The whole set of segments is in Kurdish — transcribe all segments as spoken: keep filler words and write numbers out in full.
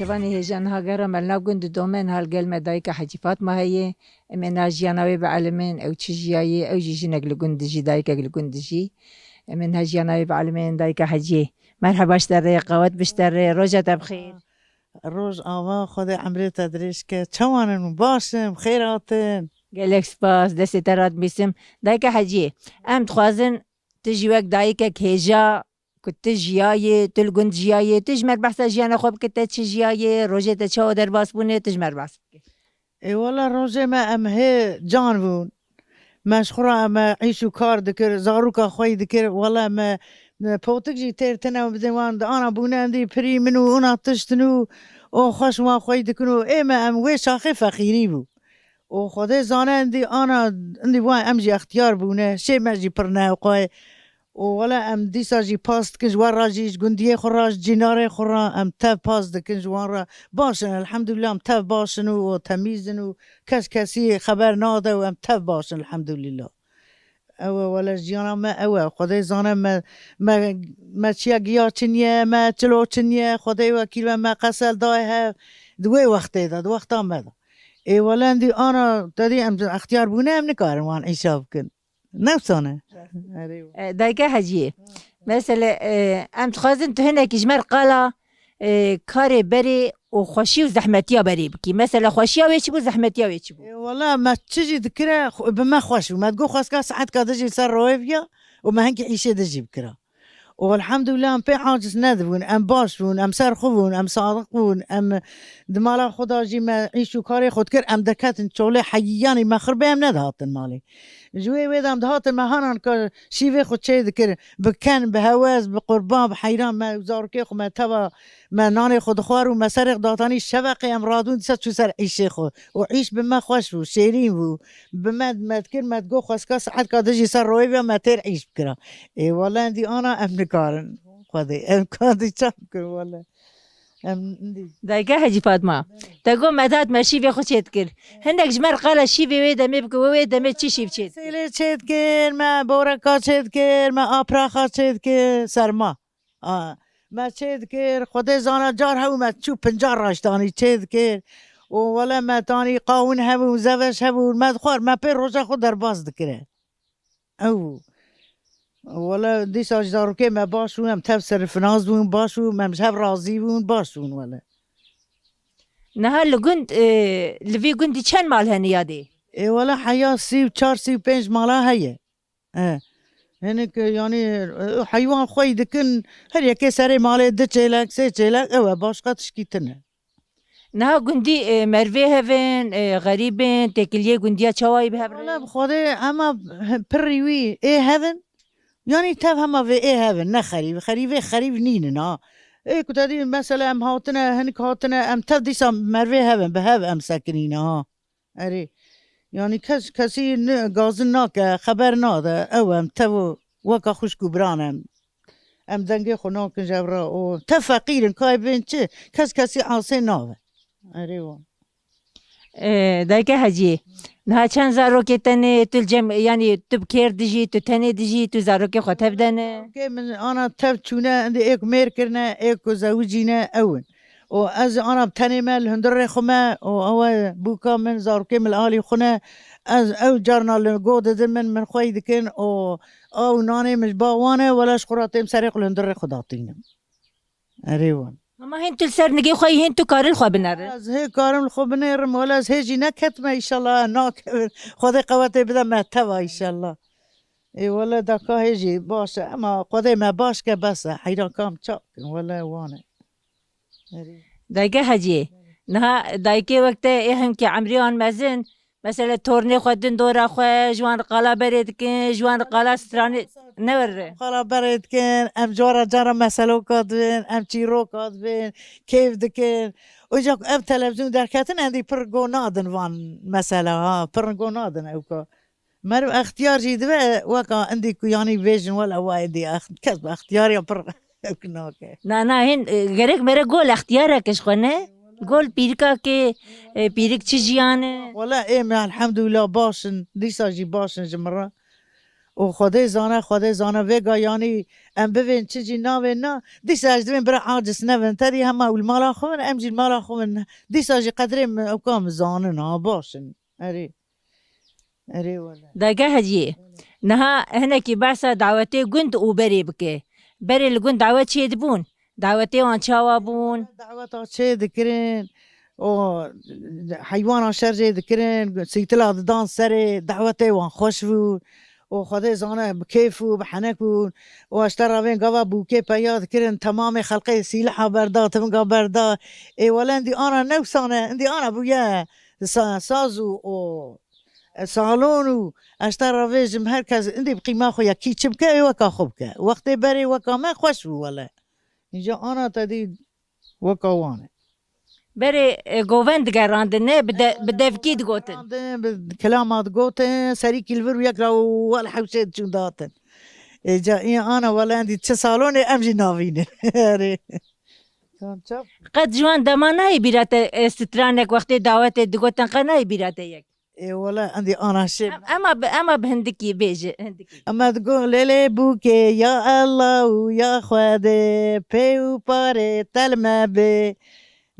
Şivanê hêja niha gera me li nav gund didome, niha li gel me dayika Hecî Fatma heye. Em ê niha jiyana wê bielimin, ew çi jiyaye, ew jî jinek li gund dijî, dayikek li gund dijî. Em ê niha jiyana wê bielimin, dayika Heciyê. Merheba ji te re, qewet bi ji te re, roja te bi xêr. Roj ava, Xwedê emrê te dirêj ke. Çawan in? Baş in, bi xêr hatin. Gelek spas, destê te radimîsim. Dayika Heciyê, em dixwazin tu jî wek dayikek hêja ku tu jiyayê, tu li gund jiyayê, tu ji me re behsa jiyana xwe bike, te çi jiyayê, rojê te çawa derbas bûne, tu ji me re behs bike. Ê wele rojê me em hê can bûn. Me ji xwe re me îş û kar dikir, zaroka xwe yî dikir. Wele me, me potik jî têr tine û bidin wan di ana bûne endî pirî min û ona tiştin û o xweş wan xwe yî dikin û ê me em wê şaxê feqîrî bû. Û Xwedê zane endî ana endî wan em jî extiyar bûne. Şê me jî pir ne xwe. Û wele em dîsa jî pas dikin ji wan re jî, ji gundiyê xwe re, ji cînarê xwe re em tev pas dikin ji wan re. Baş in, elhamdulillah, em tev baş in û, û temîz in û kes kesî xeber nade û em tev baş in, elhamdulillah. Ew e, wele jiyana me ew e. Xwedê zane me, me, me çiya giya çiniye, me çilo çiniye, Xwedê wekîl be me qesel daye hev. Di wê wextê de, di wexta me de. Ê wele endî ana te dî em extiyar bûne, em nikarin wan îşa bikin. Ne wisa ne? Erê. E, dayika Heciyê. Mesele, e, em dixwazin tu hinekî ji me re qala, e, karê berê û xweşî û zehmetiya berê bikî. Mesela xweşiya wê çi bû, zehmetiya wê çi bû? E, wala me çi jî dikire, xwe-, bi me xweş bû. Me digot xweska saetka dijî ser royê viya û me hinkî îşê dijî bikira. Û elhamdulillah em pê aciz nedibûn, em baş bûn, em ser xwe bûn, em sadiq bûn, em di mala xwe de jî me îş û karê xwe dikir, em derketin çolê heyî, yanî me xirbê em nedihatin malê. Ji wê wê de em dihatin me hanan ka şîvê xwe çê dikir, bi ken, bi hewes, bi qurban, bi heyran me zarokê xwe me teva me nanê xwe dixwar û me serê xwe datanî şeveqê em radûn dîsa çû ser îşê xwe. Û îş bi me xweş bû, şêrîn bû. Bi me, me dikir, me digot xweska saetka dijî ser royê ve me têr îş bikira. Ê wele endî ana em nikarin. Xwedê, em kadî çav bikin wele. Em endî. Dayika Hecî Fatma, te got me dihat me şîvê xwe çê dikir. Hindek ji me re qala şîvê wê demê bike, wê, wê demê çi şîv çê dikir? Sêlê çê dikir, me boreka çê dikir, me apraxa çê dikir, serma. A, me çê dikir, Xwedê zana car hebû me çû pinca raştanî çê dikir. Û wele me tanî qawin hebûn, zeveş hebûn, me dixwar, me pê roja xwe derbas dikire. Ew. Wele dîsa ji zarokê me baş bûn, em tev serfinaz bûn, baş bûn, em ji hev razî bûn, baş bûn wele. Niha li gund, e, li vî gundî çend mal hene yadê? Ê wele heya sî û çar, sî û pênc mala heye. E, hinek, e, yanî, e, heywan xwe yî dikin, her yekê serê malê du çêlek, sê çêlek, ew e, başqa tişkî tine. Niha gundî, e, mervê hevin, e, xerîbin, têkiliyê gundiya çawayî bi hev re? Wala bi Xwedê hema pirî wî ê hevin, yanî tev hema vê ê hevin, ne xerîb, xerîbê xerîb nînin ha. Ê ku te dî mesela em hatine, hinek hatine, em tev dîsa mervê hevin, bi hev em sekinîne ha. Erê. Yanî kes kesî ne, gazin nake, xeber nade. Ew em tev û weka xwişk û biran em. Em dengê xwe nakin ji hev re û tev feqîr in, kayê bên çi? Kes kesî asê nabe. Erê wan. Ee, dayike Hecî, niha çend zarokê tenê, tu li cem, yanî tu bi kêr dijî, tu tenê dijî, tu zarokê xwe tev de ne? Zarokê min ana tev çûne, endî êk mêr kirine, êk ku zewicîne, ew in. Û ez ana bi tenê me li hundirê xwe me û ew e bûka min, zarokê min li alî xwe ne. Ez ew carna li go didin min, min xweyî dikin û ew nanê min ji ba wan e, wela ji xwe re têm serê xwe li hundirê xwe datînim. Erê wan. Hema hîn tu li ser nigê xwe yî, hîn tu karin xwe binere. Ez hê karim li xwe binêrim, wela ez hê jî neketime, îşallah nakevin. Xwedê qewetê bide me teva, îşallah. Ê wele daka hê jî baş e, ema Xwedê me baş ke bes e. Heyran kam çav bikin, wele wan e. Erê. Dayike Hecî, niha dayikê wek te ê hinkî emrê wan mezin, mesela tornê xwe din dora xwe, ji wan re qala berê dikin, ji wan re qala stranê ne were. Qala berê dikin, em cara cara meseloka dibin, em çîroka dibin, kêf dikin. Oca ku ev televîzyon derketin, endî pir go nadin van mesela, ha, pir go nadin ewka. Meriv extiyar jî dibe, weka endî ku yanî bêjin, wela wa endî ex-, kes bi extiyariya pir ewk nake. Na, na, hîn, e, gerek mere gol extiyarek ji xwe ne? Gol pîrikakê, e, pîrik çi jiyan e? Wela ê me elhamdulillah baş in, dîsa jî baş in ji min re. û Xwedê zane, Xwedê zane vêga yanî em bivên çi jî navên na. Dîsa ez divên bira aciz nebin. Te dî hema û li mala xwe bin, em jî li mala xwe bin. Dîsa jî qedrê min ewka min zanin ha baş in. Erê. Erê wele. Dage Heciyê. Niha hinekî behsa dawetê gund û berê bike. Berê li gund dawet çêdibûn. Dawetê wan çawa bûn? Daweta çê dikirin. O heywana şer jê dikirin. Sîtila didan serê. Dawetê wan xweş bû. O Xwedê zane bi kêf û bi henek bûn. O eştera vên gava bûkê peya dikirin. Temamê xelqê sîliha berda, tivinga berda. Ê wele endî ana newsane. Endî ana bûye. Sa-, saz û o, e, salon û eşta ravêjim her kes indî bi qîma xwe ya kî çi bike, ê weka xwe bike. Wextê berê weka me xweş bû wele. Înca ana te dî weka wan e. Berê, e, govend digerandin, ne? Bi de-, bi devkî digotin. Digerandin, bi kilama digotin, serîkî li vir û yek ra wel hewşê diçûn dihatin. Ê ca, ê ana wele endî çi salonê em jî navînin. Erê. Tamam, çap. Qet ji wan dema nayê bîra te, e, stranek wextê dawetê digotin qet nayê bîra te yek? Ê, wele endî ana şê. Em, ema bi, ema bi hindikî bêje, hindikî. Ema digo, "Lê lê bûkê ya Allah û ya Xwedê, pê û parê tel me bê.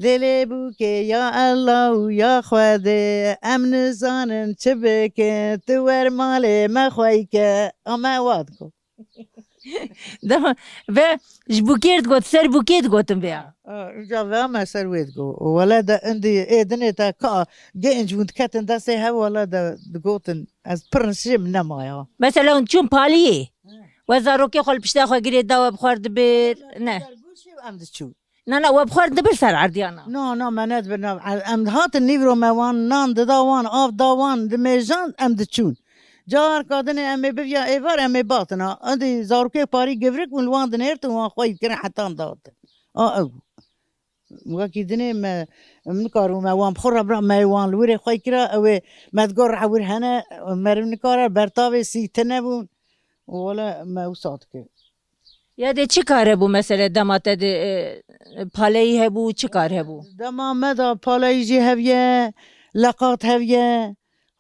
Lê lê bûkê ya Allah û ya Xwedê, em nizanin çi bikin, tu wer malê me xwey ke." Ame wa digo. Dema ve ji bûkê digot, ser bûkê digotin vêya. Ha, ha, îca ve me ser wê digo. Wele de indî ê dinê te ka genc hûn diketin destê hev, wele de digotin, ez pir şêm nemaya. Mesela hûn çûn paliyê. He. We zarokê xwe li pişta xwe girê da we bi xwar dibir. Ne. Em diçûn. Na, na, we bi xwe dibir ser erdiyana? Na, na, me nedibir, na. Em dihatin nîvro me wan nan dida wan, av da wan, dimêjan, em diçûn. Carka dinê em ê biviya êvar, em ê batina. Endî zarokê parî gevrik bûn, li wan dinêrtin, wan xwey dikirin, hetan datin. A ew. Wekî dinê me, em nikaribû me wan bi xwe re bira, me wan li wirê xwey kira, ew ê me digot rehewir hene, meriv nikare, bertavê sî tine bûn. Wele me wisa dikir. Ya dê çi kar hebû mesele dema te de, e, paleyî hebû, çi kar hebû? Dema me de paleyî jî heviye, leqat heviye.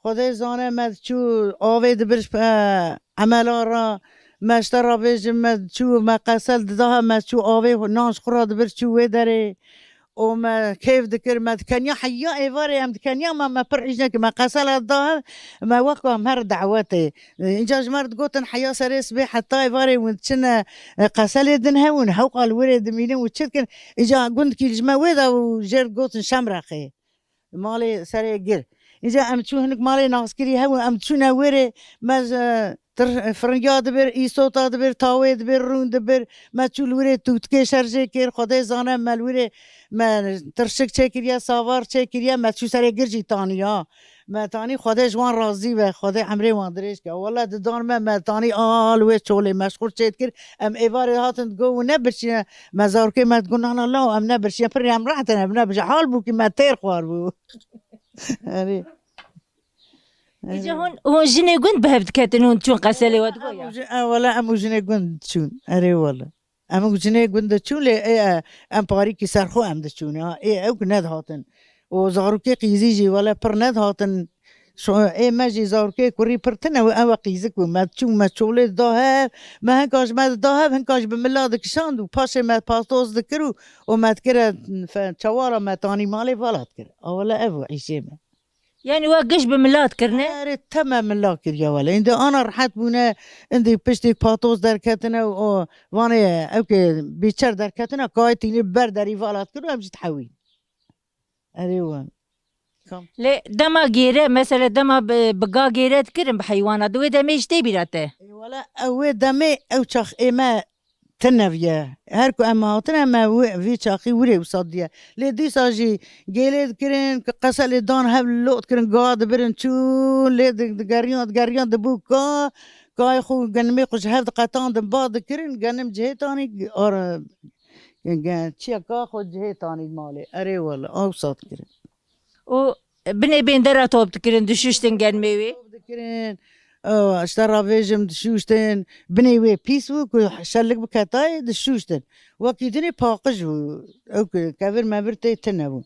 Xwedê zane me diçû avê dibir, e, emela re. Me ji te re bêjim me diçû, me qesel dida hev, me çû avê nan ji xwe re dibir çû wê derê. û me kêf dikir, me dikeniya heya êvarê em dikeniya, me, me pir îş nekir, me qesela da hev, me wek em her dawetê. Înca ji me re digotin heya serê sibê heta êvarê hûn diçine, e, qeselê din hev hûn hewqa li wirê dimînin û çi dikin. Înca gundkî li ji me wê de û jêr digotin Şemrexê. Malê serê gir. Înca em çû hinik malê naskirî hev û em çûne wêrê, me ji, tir-, firinya dibir, îsota dibir, tawê dibir, rûn dibir. Me çû li wirê tûtikê şerjê kir, Xwedê zane me li wirê me tirşik çêkiriye, savar çêkiriye, me çû serê gir jî taniya. Me tanî Xwedê ji wan razî be, Xwedê emrê wan dirêj ke. Wele didan me, me tanî a li wê çolê meşxûr çêdikir. Em êvarê hatin digo û nebirçîne. Me zarokê me digo nana law em nebirçîne. Pirî em rehet in, em nebirçîne. Hal bû ki me têr xwar bû. Erê. Îca hûn, hûn jinê gund bi hev diketin, hûn çûn qeselê we digo ya? Em û ji-, e, wele em û jinê gund diçûn. Erê wele. Em û jinê gund diçûn lê ê, e, em parîkî ser xwe em diçûn ya. Ê ew ki nedihatin. Û zarokê qîzî jî wele pir nedihatin. Şo-, ê me jî zarokê kurî pir tine û ew e qîzik bû. Me çû me çolê dida hev, me hinka ji me dida hev, hinka jî bi mila dikişand û paşê me patoz dikir û, û me dikire fe-, çawara me tanî malê vala dikir. A wele ev bû îşê me. Yani we giş bi milat kirine? Erê, te me mila kiriye wele. Îndî ana rehet bûne, îndî piştî patoz derketine û o vanê ew ke bîçer derketine, kayê tînî ber derî valat kir û em jî dihewîn. Erê we. Kam? Lê dema gêre, mesela dema bi, bi ga gêre dikirin bi heywana, di wê demê ji tê bîra te? Ê wele, ew wê demê ew çax ê me tine viye. Her ku em hatine me wê, vî çaxî wirê wisa diye. Lê dîsa jî gêlê dikirin, qeselê dan hev lo dikirin, ga dibirin çûn, lê di-, digeriyan, digeriyan dibû ka, kayê xwe genimê xwe ji hev diqetandin, ba dikirin, genim cihê tanî, ar-, ge-, çiya ka xwe cihê tanî malê. Erê wele, a wisa dikirin. Û binê bêndera top dikirin, dişuştin genmê wê? Top dikirin, e, işte ravêjim dişuştin, binê wê pîs bû ku şelik biketayê dişuştin. Wekî dinê paqij bû, ew ku kevir mevir tê tine bû.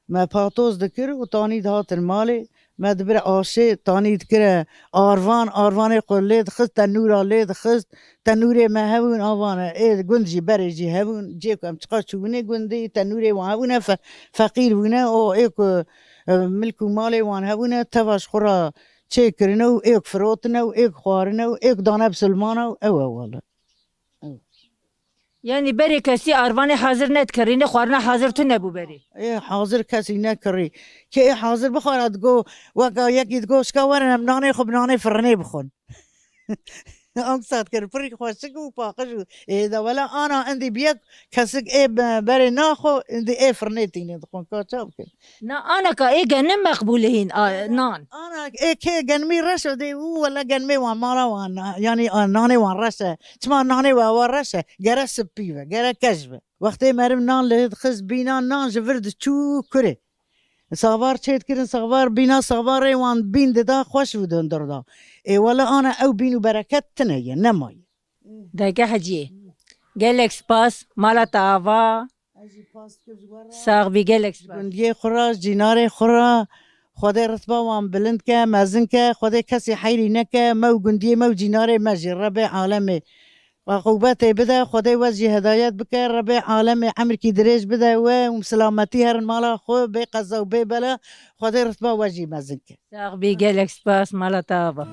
Me patoz dikir û tanî dihatin malê, Me dibire aşê, tanî dikire arvan, arvanê xwe lê dixist, tenûra lê dixist. Tenûrê me hebûn, avane ê gund jî berê jî hebûn. Cê ku em çiqas çûbûnê gundî, tenûrê wan hebûne, fe-, feqîr bûne, o ê ku, e, milk û malê wan hebûne, teva ji xwe re çêkirine û ê ku firotine û ê ku xwarine û ê ku dane bisilmana û ew e wele. Ew. Yanî berê kesî arvanê hazir nedikirî, ne xwarina hazir tu nebû berê. Ê hazir kesî nekirî. Kê ê hazir bixwara digo, weka yekî digo, şika werin em nanê xwe bi nanê firinê bixwin. Ank sat kir, pirî xweşik û paqij û ê de wela ana endî bi yek kesik ê be-, berê naxwe, endî ê firinê tîne dixwin. Ka çav bikin? Na anaka ê genim meqbûl e hîn, a, nan. Ana ê kê genimî reş e dê û wele genimê wan mala wan, yanî, a, nanê wan reş e. Çima nanê we wa reş e? Gere sipî be, gere keş be. Wextê meriv nan li dixist bîna, nan ji vir diçû kurê. Saxvar çêdikirin, saxvar bîna, saxvarê wan bîn dida, xweş û di hundir da. Ê wele ana ew bîn û bereket tine ye, nemaye. Dayke Heciyê. Gelek spas, mala te ava. Ez jî spas dikim ji we re. Sax bî, gelek spas. Gundiyê xwe re, cînarê xwe re, Xwedê ritba wan bilind ke, mezin ke, Xwedê kesî heyrî neke, me û gundiyê me û cînarê me jî, Rebê alemê. Qubetê bide, Xwedê we jî hedayet bike, Rebê alemê emrkî dirêj bide we û silametî herin mala xwe, bê qeza û bê bela, Xwedê ritba we jî mezin ke. Sax bî, gelek spas, mala te ava.